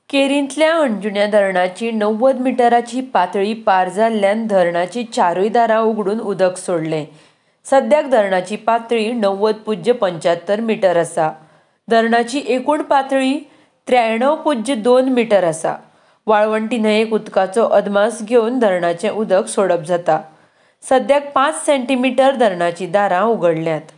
केरींतल्या हणजूण्या धरणाची 90 मिटराची पातळी पार जाल्ल्यान धरणाची चारूय दारां उगडून उदक सोडलें. सद्याक धरणाची पातळी 90.75 मिटर आसा. धरणाची एकूण पातळी 93.2 मिटर आसा. वाळवंटी न्हंयेक उदकाचो अदमास घेवन धरणाचें उदक सोडप जाता. सद्याक 5 सेंटीमिटर धरणाचीं दारां उगडल्यांत.